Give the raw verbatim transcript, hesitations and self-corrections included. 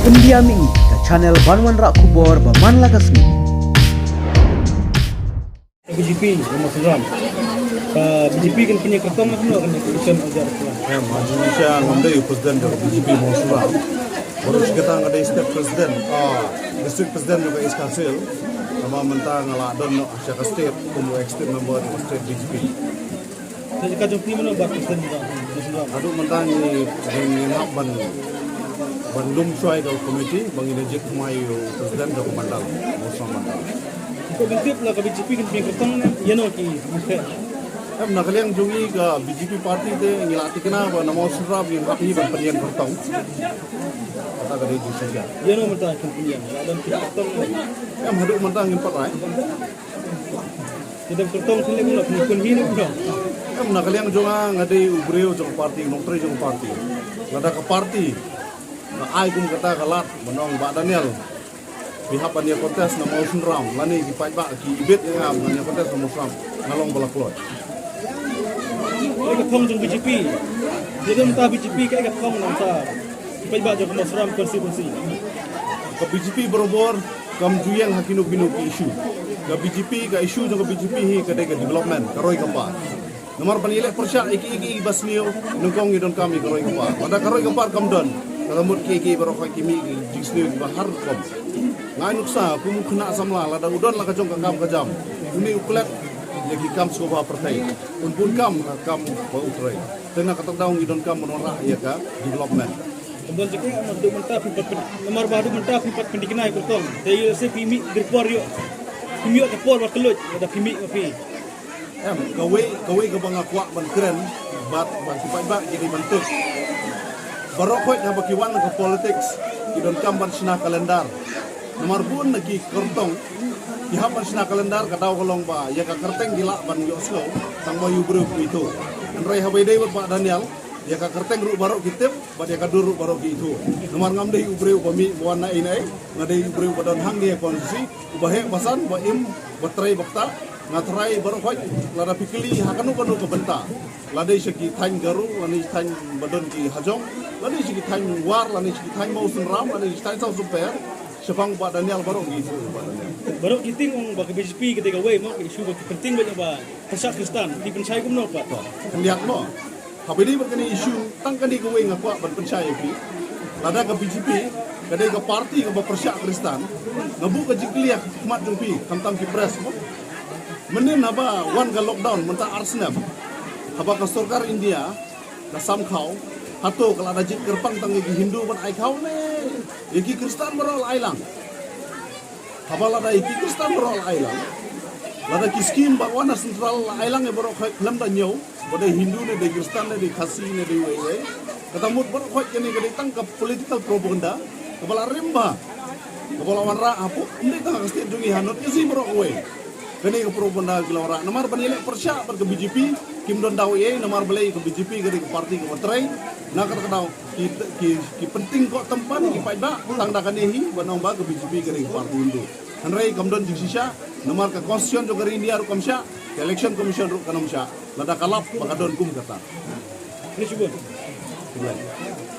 India Mini, ka channel ban wanrah khubor ba man la ka sngi. Ka B J P, Rama Sunram. Ka B J P kan pynïakyrtong na kumno kane ka election hajar arphew lai? Em, ha jingshisha ngam dei u president jong ka B J P Rama Sunram. Baroh shi katta nga dei state president, ah, district president jong ka East Khasi Hills. Namar mynta nga la don noh sha ka state kum u ex state member jong ka state B J P. Te ka jong phi mano ba president jong ka Rama Sunram? Haduh mynta ngi, ngi, ngi hap ban, ban lum shuwa ïa ka committee ba ngin ïa jied kumne ïa u president jong ka mandal, Mawsynram mandal. Ko ban tip la ka B J P kan pynïakyrtong ne ïano ki mukhe? Em, na ka liang jong ngi ka B J P party te ngi la thikna ba na Mawsynram ngin hap hi ban pynïakyrtong. Kata ka dei jingshisha. Ïano mynta kan pynïakyrtong? Em, haduh mynta ngim pat rai. Ki dang kyrtong sini pula, pun hi ni pula. Em, na ka liang jong nga, nga dei u briew jong ka party, u nongtrei jong ka party. Lada ka party ka ai kum kata ka lad ban ong Bah Daniel, phi hap ban ïa contest na Mawsynram, lane ki paidbah ki ibit ïa nga ban ïa contest na Mawsynram, nga long ba la kloi. Kaei ka thong jong B J P? Ïa ka mynta B J P kaei ka thong na ka bynta ki paidbah jong ka Mawsynram constituency? Ka B J P barabor kam ju ïeng ha kino kino ki issue. Ka B J P, ka issue jong ka B J P hi ka dei ka development, ka roi ka par. Namar ban ïaleh pyrshah ïa kiei kiei ba sniew, nyngkong ngi donkam ïa ka roi ka par. Lada ka roi ka par kam don, ka la mut kiei kiei baroh ki mih ki jingsniew kiba har rukom. Nga ai nuksa kum u khynnah samla, lada u don la ka jong ka kam ka jam, une u klet ïa ki kam sngewbha pyrthei. Un bun kam ha ka kam ba u trei. Te na kata ka daw ngi donkam ban wanrah ïa ka development. Kumban jaka, namar haduh mynta phi pat pyn-, namar ba haduh mynta phi pat pynthikna ïa u kyrtong. Te ïa se phi mih dei por ïoh. Phi mih ïoh ka por ba kylluid, lada phi mih ma phi. Em, kawei, kawei kaba nga kwah ban kren bad ba ki paidbah ki dei ban tip. Baroh khoit haba ki wan ka politics, ki donkam ban shna kalendar. Namar bun na ki kyrtong ki hap ban shna kalendar, ka daw ka long ba ïa ka kyrteng ki lah ban ïohsngew tang ba ïa u briew ki ithuh. Hynrei haba ïadei bad Bah Daniel, ïa ka kyrteng ruh baroh ki tip bad ïa ka dur ruh baroh ki ithuh. Namar ngam dei u briew ba mih ba wan na ei na ei, nga dei u briew ba don hangne ha constituency, uba heh ba san, ba im, ba trei ba ktah. Nga tharai baroh khoit, lada phi kylli ha kano kano ka bynta, lada sha ki thaiñ Garo, lada sha ki thaiñ ba don ki hajong, lada sha ki thaiñ War, lada sha ki thaiñ Mawsynram, lada sha ki thaiñ Sawsumper, shaphang Bah Daniel baroh ki issue Bah Daniel. Baroh ki tieng ong ba ka B J P ka dei kawei mo ka issue ba ki pyntieng ba ïa ba pyrshah Khristan, ki pynshai kumno pat? To, khyndiat mo. Haba ïadei bad kane issue, tang kane kawei nga kwah ban pynshai ïa phi. Lada ka B J P ka dei ka party kaba pyrshah Khristan, nga buh ka jingkylli ha khmat jong phi, khamtam ki press mo. Mynnin haba wan ka lockdown mynta ar snem, haba ka sorkar India ka sam khaw, hato ka la da jied kyrpang tang ïa ki Hindu ban ai khaw ne ïa ki Khristan baroh la ai lang? Haba lada ïa ki Khristan baroh la ai lang, lada ki skim ba wan na central la ai lang ïa baroh khoit khlem da ñiew ba dei Hindu ne dei Khristan ne dei Khasi ne dei uei uei. Kata mut baroh khoit kane ka dei tang ka political propaganda kaba la rim bha, kaba la wanrah hapoh, ym dei tang ha ka state jong ngi, ha North East baroh kawei. Kane ka propaganda ki la wanrah namar ban ïaleh pyrshah bad ka B J P, kim don daw ei ei, namar balei ka B J P ka dei ka party kaba trei. Na kata ka daw ki, ki, ki pyntieng ko tympan ki paidbah tang da kane hi ban ong ba ka B J P ka dei ka party Hindu. Hynrei kam don jingshisha, namar ka constitution jong ka ri India ruh kam shah, ka election commission ruh kam shah, lada ka lap ba ka don kum kata. Khublei shibun. Khublei.